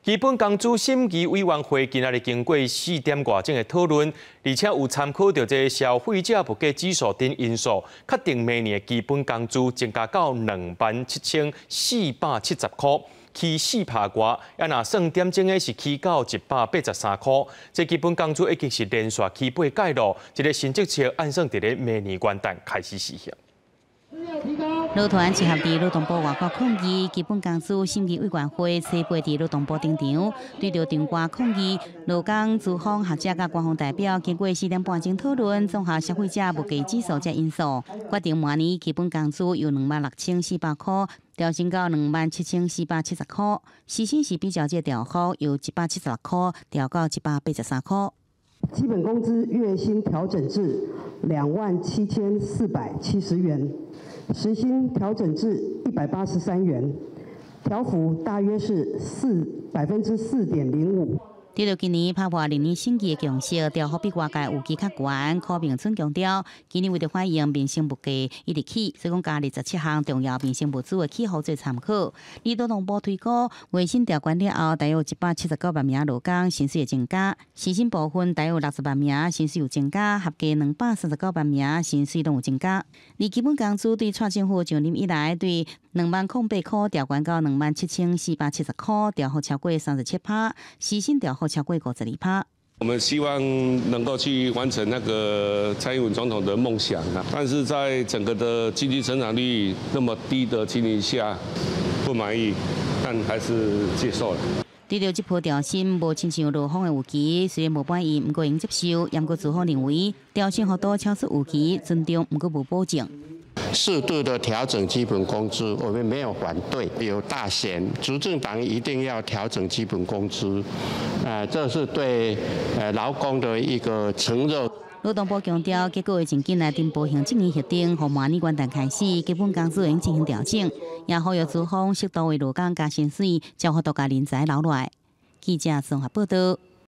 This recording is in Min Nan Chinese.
基本工資審議委員會今仔日經過4點外鐘的討論，而且有參考著這消費者物價指數等因素，確定明年的基本工資增加到27,470箍，起4趴外，啊若算點鐘的是起到183箍。這基本工資已經是連續起八屆咯。這个新政策按算佇咧明年元旦開始實行。勞團集合佇勞動部外口抗議，基本工資審議委員會初八佇勞動部登場，對著場外抗議，勞工資方學者佮官方代表經過4點半鐘討論，綜合消費者物價指數這因素，決定明年基本工資由26,400箍調升到27,470箍，時薪是比較這調幅由176箍調到183箍。基本工資月薪調整至27,470元，時薪調整至183元，調幅大約是4.05%。對著今年拍破歷年審議的共識，調幅比外界預期較懸。柯銘春強調，今年為著反映民生物價一直起，所以講加27項重要民生物資的起幅做參考。而勞動部推估，月薪調懸了後，大約179萬名勞工薪水會增加，時薪部分大約60萬名薪水有增加，合計239萬名薪水攏有增加。而基本工資對蔡政府上任以來，對20,008箍調懸到27,470箍，調幅超過37趴，時薪調幅超過52趴。我們希望能夠去完成那個蔡英文總統的夢想啊，但是在整個的經濟成長率那麼低的情形下，不滿意，但還是接受了。對著這波調薪無親像勞方的預期，雖然無滿意，毋過會接受。毋過資方認為調薪幅度超出預期，尊重毋過無保證。適度的調整基本工資，我們沒有反對。有大選，執政黨一定要調整基本工資，這是對勞工的一個承諾。勞動部強調，結果會盡緊來呈報行政院核定，予明年元旦開始，基本工資會進行調整，也呼籲資方適度為勞工加薪水，才有法度共人才留落來。記者綜合報道。